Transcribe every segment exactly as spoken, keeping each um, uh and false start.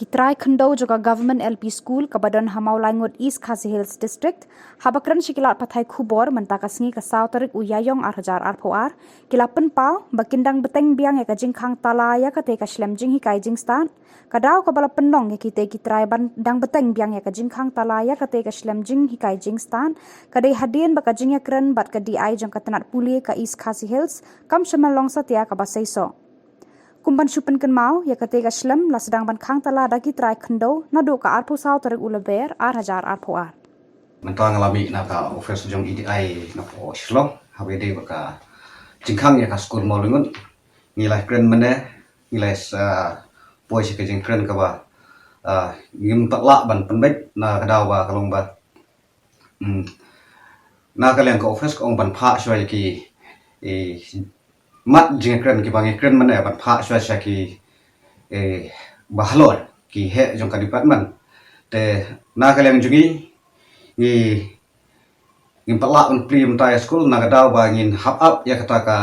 Ki trai khyndew jong ka Government L P School kaba don ha Mawlaingut, East Khasi Hills District, haba kren sha ki lad pathai khubor mynta ka sngi ka saw tarik u Ïaïong ar hajar arphew ar, ki la pynpaw ba kin dang bteng biang ïa ka jingkhang tala ïa katei ka shlem jinghikai jingstad. Ka daw kaba la pynlong ïa kitei ki trai ban dang bteng biang ïa ka jingkhang tala ïa katei ka shlem jinghikai jingstad ka dei hadien ba ka jingïakren bad ka D I jong ka tnat pule ka East Khasi Hills kam shym la long satia kaba seisoh. Kum ban shu pynkynmaw, ïa katei ka shlem la sdang ban khang tala da ki trai khyndew naduh ka arphew saw tarik u Lber ar hajar arphew ar. Mynta nga la mih na ka office jong E D I na poh Shillong, haba ïadei bad ka jingkhang ïa ka skul Mawlaingut. Ngi la kren mynne, ngi la sa poi sha ka jingkren kaba, ah, ngim pat lah ban pynbeit na ka daw ba ka long ba Hmm. Na ka liang ka office ka ong ban phah shuwa ïa ki, eh, mat jingkren kiba ngi kren mynne ban phah shuwa sha ki, eh, bahalor ki heh jong ka department. Te na ka liang jong ngi, ngi ngim pat lah ban plie mynta ïa skul na ka daw ba ngin hap ap ïa kata ka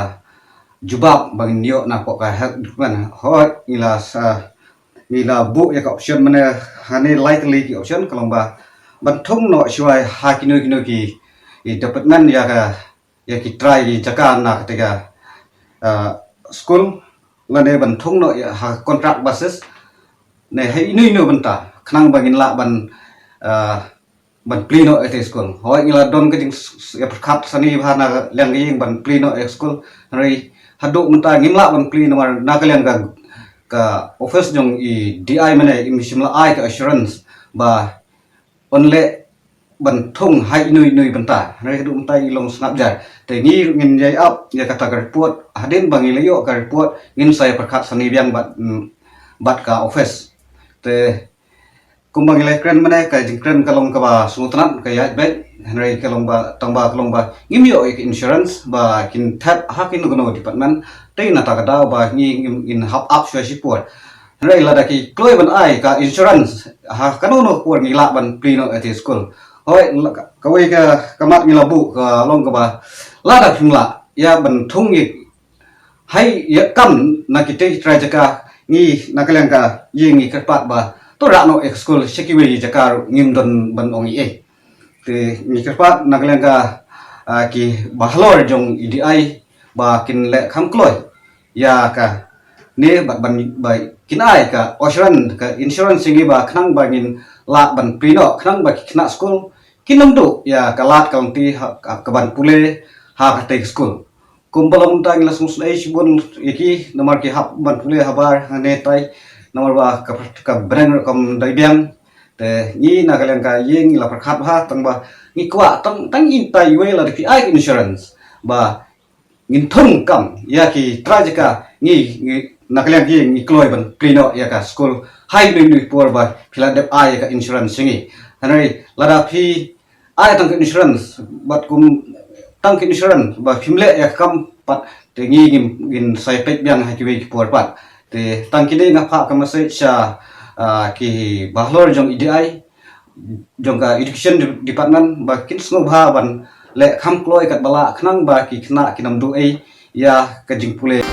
jubab ba ngin ïoh na poh ka health department. Hooid, ngi la sa, ngi la buh ïa ka option mynne, hangne lai tylli ki option, ka long ba ban thung noh shuwa ha kino kino ki, ki department ïa ka, ïa ki trai ki jaka na katei ka, ah, skul, lane ban thung noh ïa ha contract basis ne ha ino ino bynta khnang ba ngin lah ban, ah, ban plie noh ïa katei skul. Hooid, ngi la don ka jing s-, s-, ïa pyrkhat sani bha na liang ka ïing ban plie noh ïa skul. Hynrei haduh mynta ngim lah ban plie namar na ka liang ka, ka office jong i D I mynne im shym la ai ka assurance ba un leh ban thung ha ino ino bynta. Hynrei haduh mynta ngi long sngap jar. Te ngi ruh ngin ïai ap ïa kata ka report, hadien ba ngi la ïoh ka report ngin sa ïa pyrkhat sani biang bad, mm, bad ka office. Te kumba ngi la kren mynne, ka jingkren ka long kaba sngewtynnat, ka ïaid beit, hynrei ka long ba, tang ba ka long ba ngim ïoh ïa ka insurance ba kin thep ha kino kino department. Te na kata ka daw ba ngi ngin, ngin hap ap shuwa shipor. Hynrei lada ki kloi ban ai ka insurance ha kano kano ka por ngi lah ban plie noh ïa katei skul. Hooid, la-, ka-, kawei ka, ka mat ngi la buh ka long kaba lada phim lah ïa ban thung ïa hai ïa kam na kitei ki trai jaka, ngi na ka liang ka ïing ngi kyrpad ba to rah noh ïa ka skul sha kiwei ki jaka ruh, ngim don ban ong ei ei. Te ngi kyrpad na ka liang ka, ah, ki bahalor jong i D I ba kin leh kham kloi ïa kane bad ban, ba kin ai ka assurance, ka insurance ïa ngi ba khnang ba ngin lah ban plie noh, khnang ba ki khynnah skul kin ym duh ïa ka lad ka lynti ha, ka, ka ban pule ha katei ka skul. Kumba long mynta ngi la sngewsynei shibun ïa ki namar ki hap ban pule habar hangne tai, namar ba ka, ka bneng ruh kam dei biang. Te ngi na ka liang ka ïing ngi la pyrkhat bha, tang ba ngi kwah tang, tang ita iwei lada phi ai insurance ba ngin thung kam ïa ki trai jaka, ngi, ngi na ka liang ka ïing ngi kloi ban plie noh ïa ka skul ha ino ino i por ba phi la dep ai ïa ka insurance ïa ngi. Hynrei lada phi ai tang ka insurance, bad kum tang ka insurance ba phim leh ïa ka kam pat, te ngi ngin, ngin sa ïa peit biang ha kiwei ki por pat. Te tang kine nga phah ka message sha, ah, ki bahalor jong i D I, jong ka education de-, department ba kin sngewbha ban leh kham kloi katba lah khnang ba ki khynnah kin ym duh ei ïa ka jingpule.